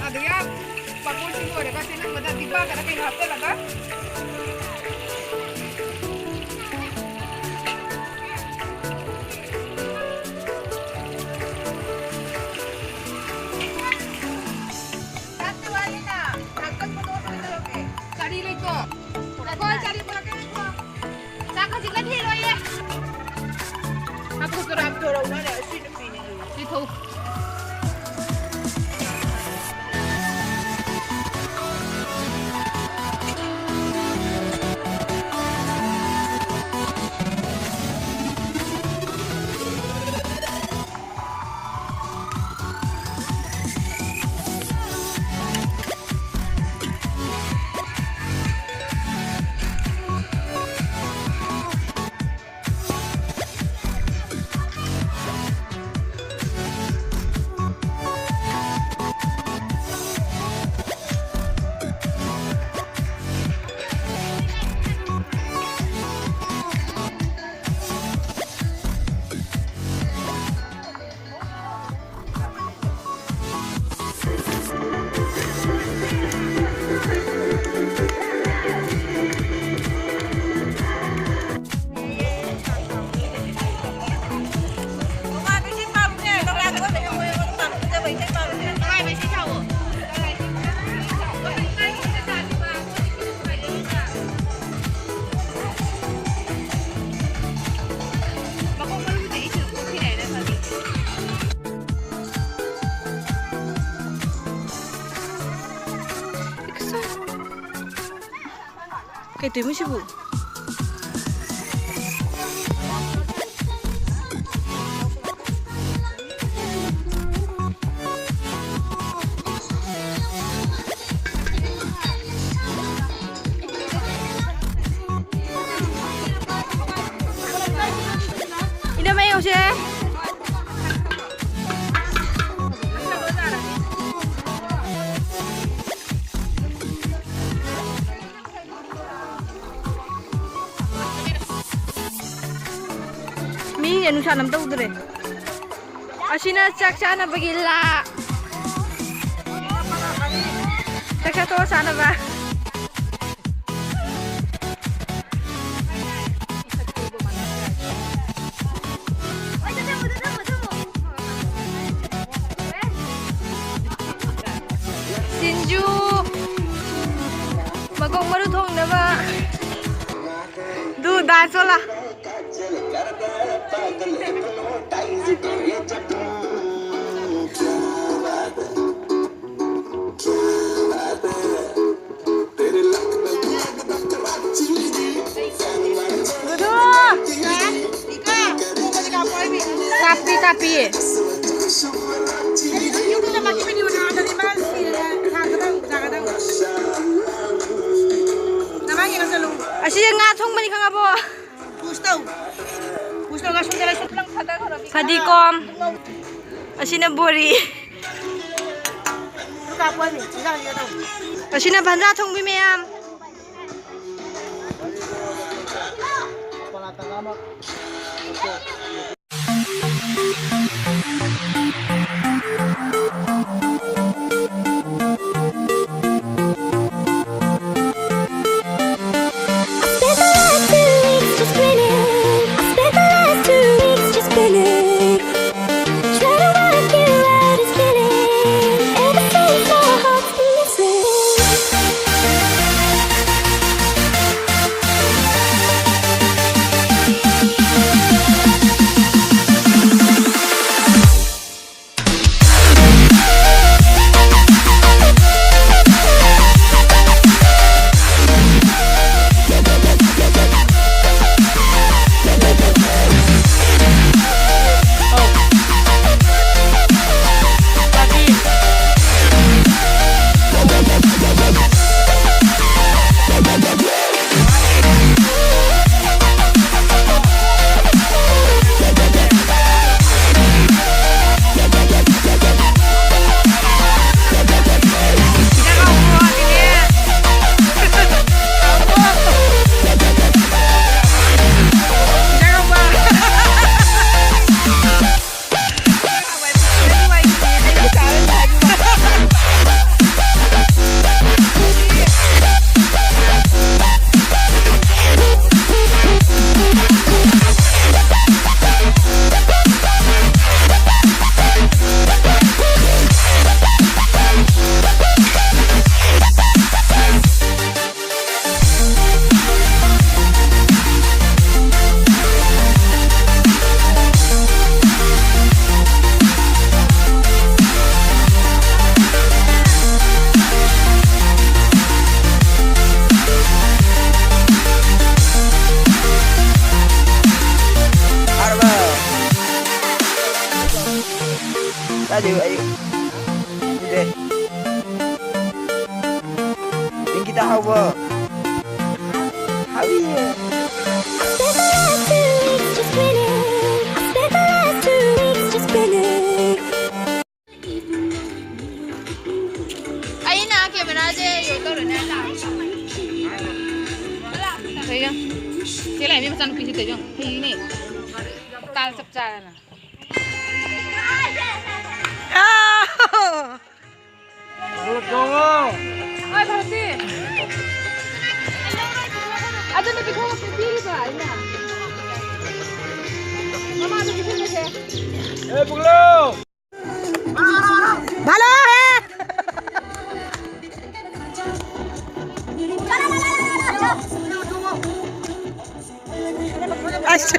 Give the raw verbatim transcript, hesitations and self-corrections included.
ꯑꯗꯨꯒ ꯄꯥꯐꯣꯔꯁꯤ ꯂꯣꯏꯔꯒ ꯆꯦ ꯅꯝꯕꯗ ꯗꯤꯕꯥꯒꯗ ꯀꯩꯅꯣ ꯍꯥꯞꯆꯜꯂꯒ ꯆꯥꯛꯇꯤ ꯋꯥꯠꯂꯤꯅ, ꯆꯥꯛ ꯀꯛꯄꯗꯣ ꯀꯩꯗꯧꯔꯒꯦ? ꯆꯥꯔꯤ ꯂꯩꯇꯣ꯫ ꯂꯐꯣꯏ ꯆꯥꯔꯤ ꯄꯨꯔꯛꯀꯦ ꯂꯩꯇꯣ꯫ ꯆꯥꯛ ꯈꯖꯤꯛ ꯂꯩꯊꯤꯔꯣꯏꯌꯦ꯫ ꯍꯥꯞꯄꯨ ꯆꯨꯔꯥ ꯄꯨꯊꯣꯔꯛꯎ ꯃꯥꯅꯦ, ꯑꯁꯤ ꯅꯨꯄꯤꯅꯦ꯫ ꯂꯩꯊꯣꯛꯎ꯫ ꯀꯩ ꯇꯧꯔꯤꯃꯣ ꯁꯤꯕꯨ? ꯏꯅꯝꯃ ꯌꯦꯡꯉꯨꯁꯦ꯫ ꯃꯤ ꯅꯨꯡꯁꯥꯅ ꯑꯝꯇ ꯎꯗ꯭ꯔꯦ꯫ ꯑꯁꯤꯅ ꯆꯥꯛ ꯆꯥꯅꯕꯒꯤ ꯂꯥ꯫ ꯆꯥꯅꯕ꯫ ꯁꯤꯡꯖꯨ, ꯃꯀꯣꯛ ꯃꯔꯨ ꯊꯣꯡꯅꯕ꯫ ꯗꯨ ꯗꯥ ꯆꯣꯂꯥ꯫ ꯀꯥꯞꯄꯤ, ꯀꯥꯞꯄꯤꯌꯦ꯫ ꯑꯁꯤꯁꯦ ꯉꯥ ꯊꯣꯡꯕꯅꯤ, ꯈꯪꯉꯕꯣ? ꯐꯗꯤꯒꯣꯝ꯫ ꯑꯁꯤꯅ ꯕꯣꯔꯤ꯫ ꯑꯁꯤꯅ ꯐꯟꯖꯥ ꯊꯣꯡꯕꯤ ꯃꯌꯥꯝ꯫ Power. Hurry. I spent the last two weeks just grinning. I spent the last two weeks just grinning. ꯑꯩꯅ ꯀꯦꯃꯦꯔꯥꯁꯦ ꯌꯣ ꯇꯧꯔꯅꯦ ꯍꯥꯏꯇꯥꯔꯦ꯫ ꯀꯩꯅꯣ? ꯆꯦ ꯂꯥꯏꯃꯤ ꯃꯆꯥꯅꯨꯄꯤꯁꯦ ꯀꯩꯅꯣ? ꯍꯩꯅꯦ꯫ ꯇꯥꯜ ꯆꯞ ꯆꯥꯔꯅ꯫ ꯑꯥꯎ! ꯍꯣꯏ, ꯚꯥꯔꯇꯤ꯫ ꯑꯗꯨꯅ ꯄꯤꯊꯣꯛ-, ꯄꯤꯔꯤꯕ ꯑꯩꯅ꯫ ꯃꯃꯥꯗ ꯄꯤꯁꯤꯜꯂꯁꯦ꯫ ꯑꯦ, ꯄꯨꯛꯂꯣ! ꯚꯥꯂꯣ ꯍꯦ! ꯑꯁ꯫